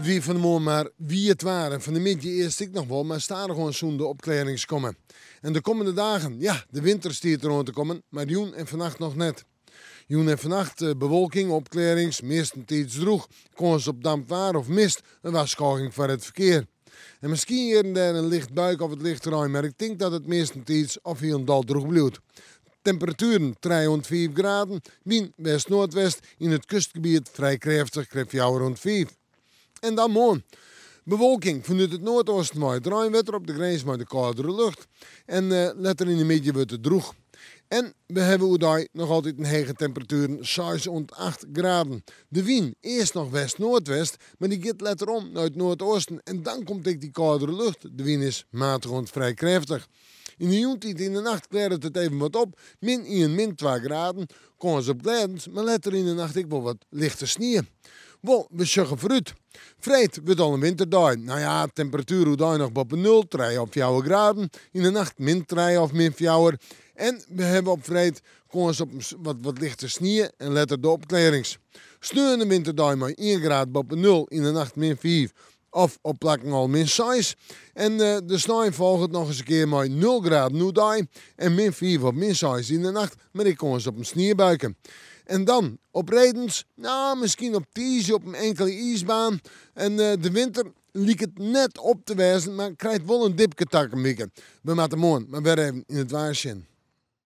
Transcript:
It wie fan 'e moarn mar wiet waar en fan 'e middei earst ek noch wol, mar stadichoan soene de opklearrings komme. En de kommende dagen, ja, de winter stiet deroan te kommen, mar jûn en fannacht noch net. Jûn en fannacht bewolking, opklearrings, meastentiids drûch, kâns op damp waar of mist, in warskôging foar it ferkear. En miskien hjir en dêr in licht buike of wat lichte rein, mar ik tink dat it meastentiids of hielendal drûch bliuwt. Temperatueren trije oant fiif graden, wyn west-noardwest, yn it kustgebiet frij krêftich, krekt fjouwer oant fiif. En dan moarn. Bewolking fanút it noardeasten wei it reinwetter op de grins mei de kâldere lucht. En letter yn de middei wurdt it drûch. En we hawwe oerdei noch altyd in hege temperatueren, seis oant acht graden. De wyn, earst noch west-noardwest, mar dy giet letter om nei it noardeasten en dan komt ek dy kâldere lucht. De wyn is matich oant frij krêftich. Yn de jûntiid yn de nacht klearret it even wat op, min ien, min twa graden. Kâns op glêdens, mar letter yn de nacht ek wol wat lichte snie. Wol, we sjogge foarút. Freed wurdt al in winterdei. No ja, temperatuer oerdei noch boppe nul, trije of fjouwer graden. Yn de nacht min trije of min fjouwer. En we hawwe op freed kâns op wat, wat lichte snie en letter de opklearrings. Sneon in winterdei mei ien graad boppe nul, yn de nacht min fiif of op plakken al min seis. En de snein folget noch ris in kear mei nul graden oerdei en min fiif of min seis yn de nacht, mar ek kâns op in sniebuike. En dan op redens, nou, miskien op tiisdei op in inkele iisbaan. En de winter liket net op te wêzen, mar krijt wol in dipke takom wike. We moatte moarn mar wer even yn it waar sjen.